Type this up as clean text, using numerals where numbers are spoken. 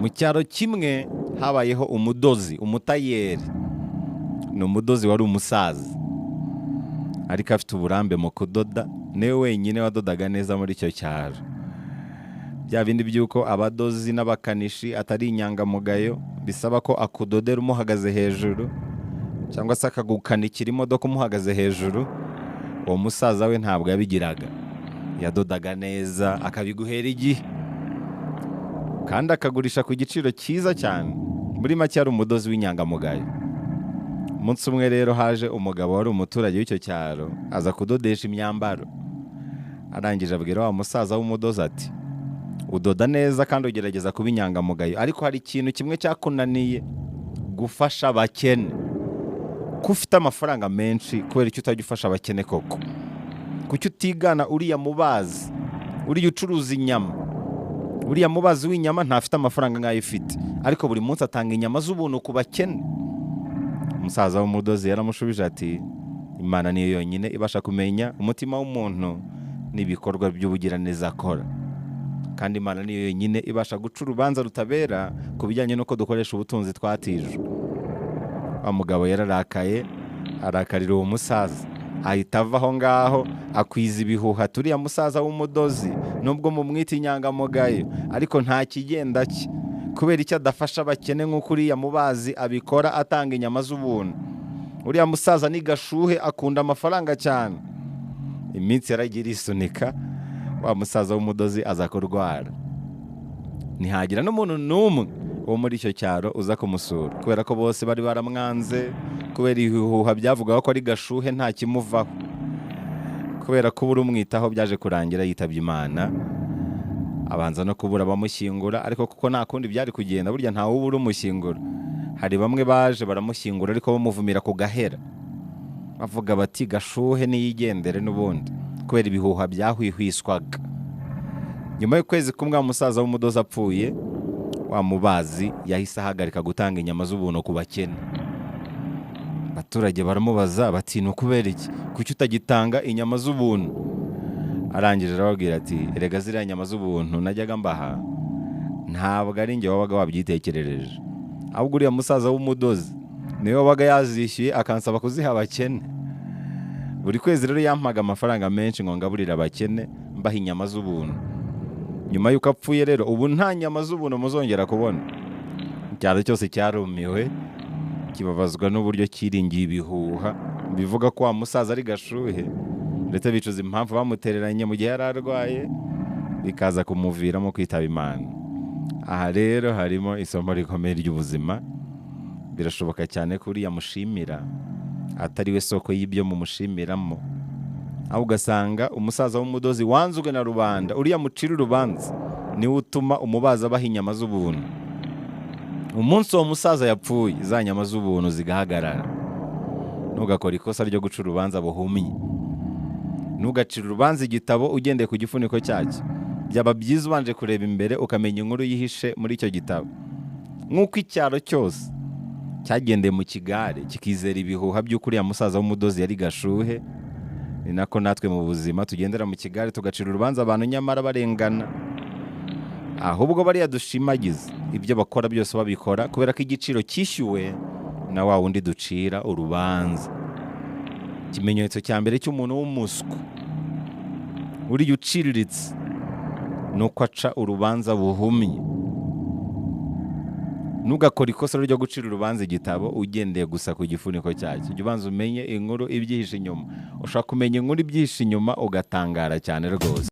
Mu cyaro kimwe habayeho umudozi, umutayeri. Ni umudozi wari umusaza ariko afite uburambe mu kudoda. Niwe wenyine wadodaga neza muri icyo cyaro. Bya bindi by'uko abadozi n'abakanishi atari inyangamugayo, bisaba ko akudodera umuhagaze hejuru cyangwa se akagukanikira imodoka umuhagaze hejuru, uwo musaza we ntabwo yabigiraga. Yadodaga neza, akabiguhera igihe kandi akagurisha ku giciro cyiza cyane. Muri make, yari umudozi w'inyangamugayo. Umunsi umwe rero haje umugabo wari umuturage w'icyo cyaro, aza kudodesha imyambaro. Arangije abwira wa musaza w'umudozi ati: "Udoda neza kandi ugerageza kuba inyangamugayo, ariko hari ikintu kimwe cyakunaniye: gufasha abakene. Ko ufite amafaranga menshi, kubera icyo utajya ufasha abakene koko? Kuki utigana uriya mubazi, uriya ucuruza inyama? Uriya mubazi w'inyama ntafite amafaranga nk'ayo ufite, ariko buri munsi atanga inyama z'ubuntu ku bakene." Umusaza w'umudozi yaramushubije ati: "Imana niyo yonyine ibasha kumenya umutima w'umuntu n'ibikorwa by'ubugiraneza akora, kandi Imana niyo yonyine ibasha guca urubanza rutabera ku bijyanye n'uko dukoresha ubutunzi twatijwe." Wa mugabo yararakaye, arakarira uwo musaza, ahita ava aho ngaho, akwiza ibihuha: "Turiya musaza w'umudozi, nubwo mumwita inyangamugayo, ariko nta kigenda cye. Kubera icyo adafasha abakene nk'uko uriya mubazi abikora, atanga inyama z'ubuntu? Uriya musaza ni gashuhe, akunda amafaranga cyane." Iminsi yaragiye irisunika, wa musaza w'umudozi aza kurwara, ntihagira n'umuntu n'umwe wo muri icyo cyaro uza kumusura, kubera ko bose bari baramwanze kubera ibihuha byavugaga ko ari gashuhe, nta kimuvaho. Kubera ko ubura umwitaho, byaje kurangira yitabye Imana. Abanza no kubura abamushyingura, ariko kuko nta kundi byari kugenda, burya ntawe ubura umushyingura. Hari bamwe baje baramushyingura, ariko bamuvumira ku gahera, bavuga bati: "Gashuhe niyigendere n'ubundi," kubera ibihuha byahwihwiswaga. Nyuma y'ukwezi kumwe wa musaza w'umudozi apfuye, wa mubazi yahise ahagarika gutanga inyama z'ubuntu ku bakene. Abaturage baramubaza bati: "Ni ukubera iki? Kuki utagitanga inyama z'ubuntu?" Arangije arababwira ati: "Erega ziriya nyama z'ubuntu najyaga mbaha ntabwo ari njye wabaga wabyitekerereje, ahubwo uriya musaza w'umudozi niwe wabaga yazishyuye, akansaba kuziha abakene. Buri kwezi rero yampaga amafaranga menshi ngo ngaburire abakene, mbaha inyama z'ubuntu. Nyuma y'uko apfuye rero, ubu nta nyama z'ubuntu muzongera kubona." Icyaro cyose cyarumiwe, kibabazwa n'uburyo cyiringiye ibihuha bivuga ko wa musaza ari gashuhe, ndetse bicuza impamvu bamutereranye mu gihe yari arwaye, bikaza kumuviramo kwitaba Imana. Aha rero harimo isomo rikomeye ry'ubuzima. Birashoboka cyane ko uriya mushimira atari we soko y'ibyo mumushimiramo, aho ugasanga umusaza w'umudozi wanzwe na rubanda, uriya mucira urubanza, niwe utuma umubaza abaha inyama z'ubuntu. Umunsi uwo musaza yapfuye, za nyama z'ubuntu zigahagarara. Ntugakore ikosa ryo guca urubanza buhumyi. Ntugacire urubanza igitabo ugendeye ku gifuniko cyacyo. Byaba byiza ubanje kureba imbere, ukamenya inkuru yihishe muri icyo gitabo. Nk'uko icyaro cyose cyagendeye mu kigare, kikizera ibihuha by'uko uriya musaza w'umudozi yari gashuhe, ni nako natwe mu buzima tugendera mu kigare, tugacira urubanza abantu nyamara barengana. Ahubwo bariya dushimagiza, ibyo bakora byose babikora kubera ko igiciro cyishyuwe na wa wundi ducira urubanza. Ikimenyetso cya mbere cy'umuntu w'umuswa, uriya uciriritse, ni uko aca urubanza buhumyi. Ntugakore ikosa ryo gucira urubanza igitabo ugendeye gusa ku gifuniko cyacyo. Jya ubanza umenye inkuru ibyihishe inyuma. Ushobora kumenya inkuru ibyihishe inyuma, ugatangara cyane rwose.